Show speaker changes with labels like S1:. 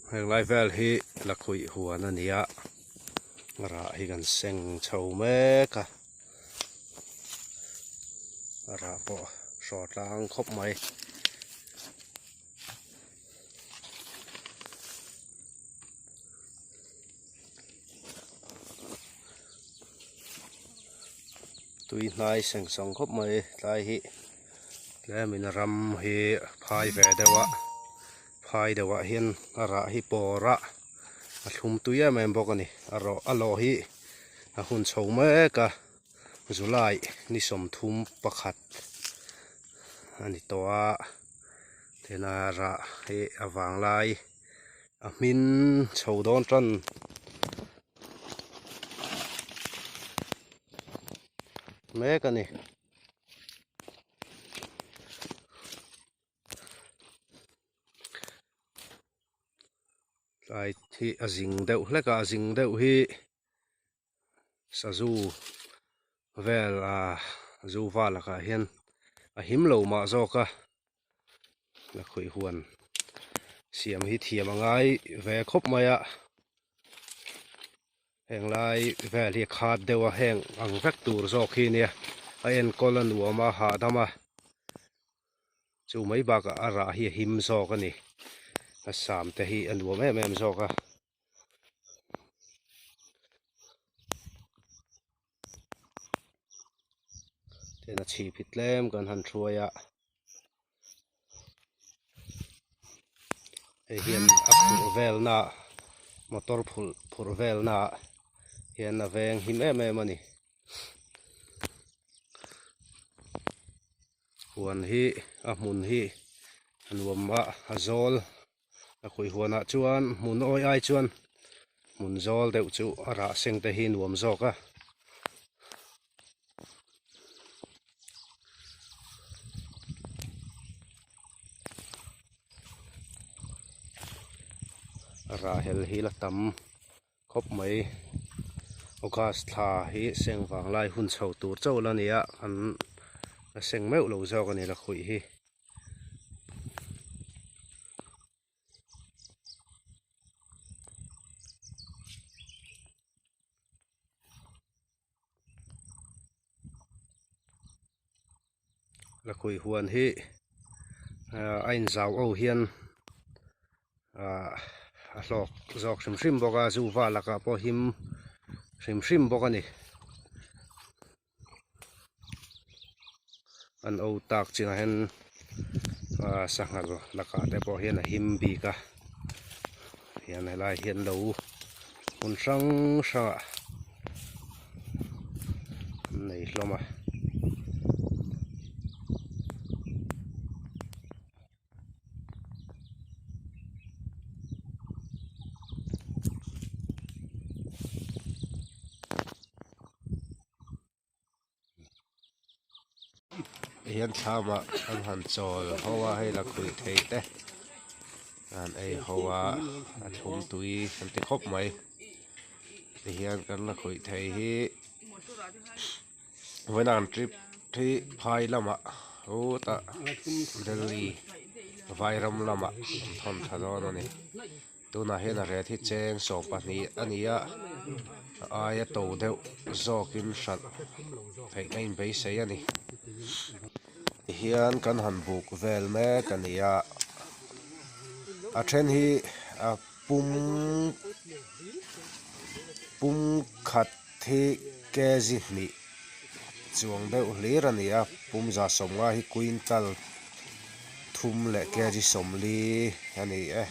S1: Heng lai vel hi lakhuih huan a ni a rah hi kan seng chho mek a rah pawh hraw tlang khawp mai. Tui hnai seng sawng khawp mai tlai hi tlemin ram hi phai ve deuh a phai deuh ah hian a rah hi pawr a a thlum tui em em bawk a ni a rawh a lawh hi a hun chho mek a July ni 30 pakhat a ni tawh a tena rah hi a vanglai a hmin chho dawn tan. Mek a ni. Tlai hi a zing deuh hlek a a zing deuh hi sazu vel ah zu val lakah hian a him lo mah zawk a lakhuih huan siam hi thiam a ngai ve khawp mai a heng lai vel hi a khat deuh a heng ang vek tur zawk hi nia a enkawl a nuam a hahdam a chu mai bakah a rah hi a him zawk a ni a sam te hi a nuam em em zawk a. Tena chhip hi tlem kan han hruai a hei hian a phurh velna motor phurh phurh velna hian a veng him em em a ni huan hi a hmun hi a nuam a a zawl. A khuih huanah chuan hmun awi ai chuan hmun zawl deuh chu a rah seng te hi nuam zawk a. A rah hel hi la tam khawp mai. August thla hi seng vang lai hun chho tur chauh la ni a, an la seng meuh lo zawk a ni la khuih hi. Lakhuih huan hi a inzau ho hian ahh a hlawk zawk hrim hrim bawk a zu val lakah pawh him hrim hrim bawk a ni. An o tak chinah hian ah sangha lakah te pawh hian a him bik a hian helai hian lo hmun hrang hrangah an nei hlawm a. Hian thlamah an han chawl ho a hei lakhuih thei te an ei ho a a thlum tui an ti khawp mai tihian kan lakhuih thei hi vawiin an trip hi phai lamah hutah Delhi vairam lamah an thawn thla dawn a ni. Tunah hian a ret hi cheng 20 a ni a, a aia to deuh zawkin hralh theih a inbeisei a ni. Tihian kan han buk vel mek a ni a, a then hi a pum pum khat hi kg hnih chuang deuh hlir a ni a, pum 150 hi quintal thum leh kg 40 a ni e.